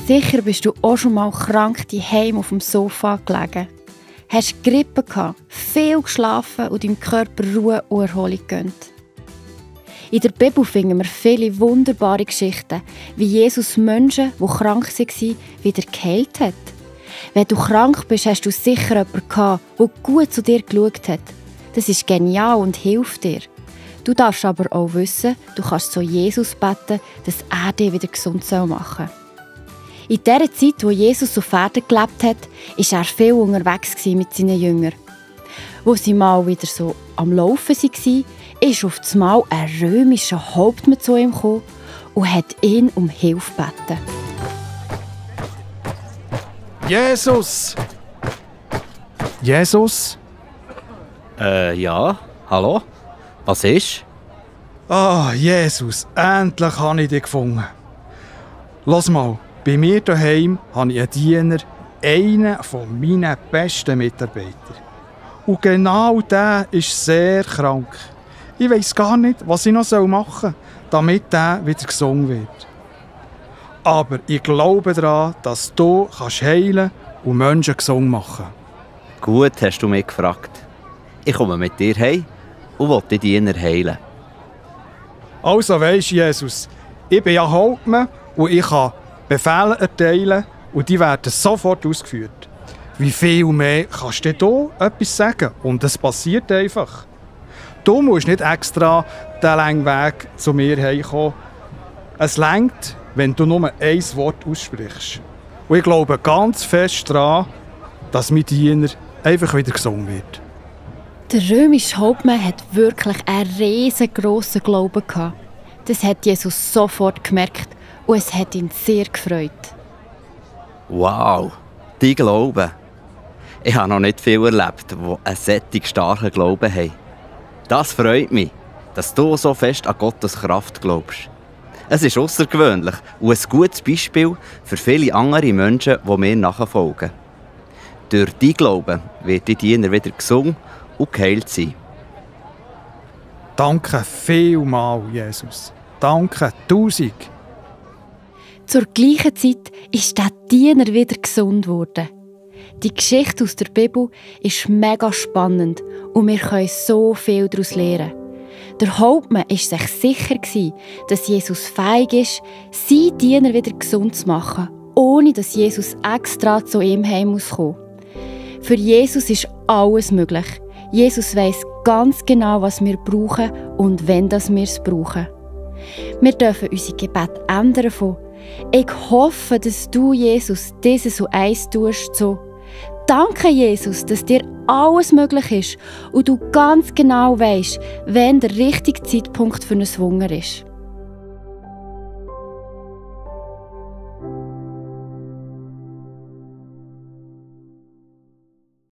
Sicher bist du auch schon mal krank daheim auf dem Sofa gelegen. Hast Grippe gehabt, viel geschlafen und deinem Körper Ruhe und Erholung gegönnt. In der Bibel finden wir viele wunderbare Geschichten, wie Jesus Menschen, die krank waren, wieder geheilt hat. Wenn du krank bist, hast du sicher jemanden gehabt, der gut zu dir geschaut hat. Das ist genial und hilft dir. Du darfst aber auch wissen, du kannst zu Jesus beten, dass er dich wieder gesund machen soll. In der Zeit, wo Jesus auf Erden gelebt hat, war er viel unterwegs mit seinen Jüngern. Wo sie mal wieder so am Laufen waren, ist auf einmal ein römischer Hauptmann zu ihm gekommen und hat ihn um Hilfe gebeten. Jesus! Jesus? Ja, hallo? Was ist? Ah, Jesus, endlich habe ich dich gefunden. Lass mal, bei mir daheim habe ich einen Diener, einen von meinen besten Mitarbeitern. Und genau der ist sehr krank. Ich weiss gar nicht, was ich noch machen soll, damit er wieder gesund wird. Aber ich glaube daran, dass du heilen und Menschen gesund machen kannst. Gut, hast du mich gefragt. Ich komme mit dir heim und will die Diener heilen. Also weisst Jesus, ich bin ja Hauptmann und ich kann Befehle erteilen und die werden sofort ausgeführt. Wie viel mehr kannst du etwas sagen? Und es passiert einfach. Du musst nicht extra den langen Weg zu mir heimkommen. Es reicht, wenn du nur ein Wort aussprichst. Und ich glaube ganz fest daran, dass mein Diener einfach wieder gesund wird. Der römische Hauptmann hat wirklich einen riesengroßen Glauben gehabt. Das hat Jesus sofort gemerkt und es hat ihn sehr gefreut. Wow, die Glauben. Ich habe noch nicht viel erlebt, die einen solch starken Glauben haben. Das freut mich, dass du so fest an Gottes Kraft glaubst. Es ist außergewöhnlich und ein gutes Beispiel für viele andere Menschen, die mir nachfolgen. Durch dein Glauben wird die Diener wieder gesund und geheilt sein. Danke vielmals, Jesus. Danke 1000. Zur gleichen Zeit ist der Diener wieder gesund geworden. Die Geschichte aus der Bibel ist mega spannend und wir können so viel daraus lernen. Der Hauptmann war sich sicher, dass Jesus fähig ist, seinen Diener wieder gesund zu machen, ohne dass Jesus extra zu ihm heim muss kommen. Für Jesus ist alles möglich. Jesus weiss ganz genau, was wir brauchen und wenn wir es brauchen. Wir dürfen unser Gebet ändern von «Ich hoffe, dass du, Jesus, dieses so eins tust» so «Danke, Jesus, dass dir alles möglich ist und du ganz genau weisst, wann der richtige Zeitpunkt für ein Wunder ist.»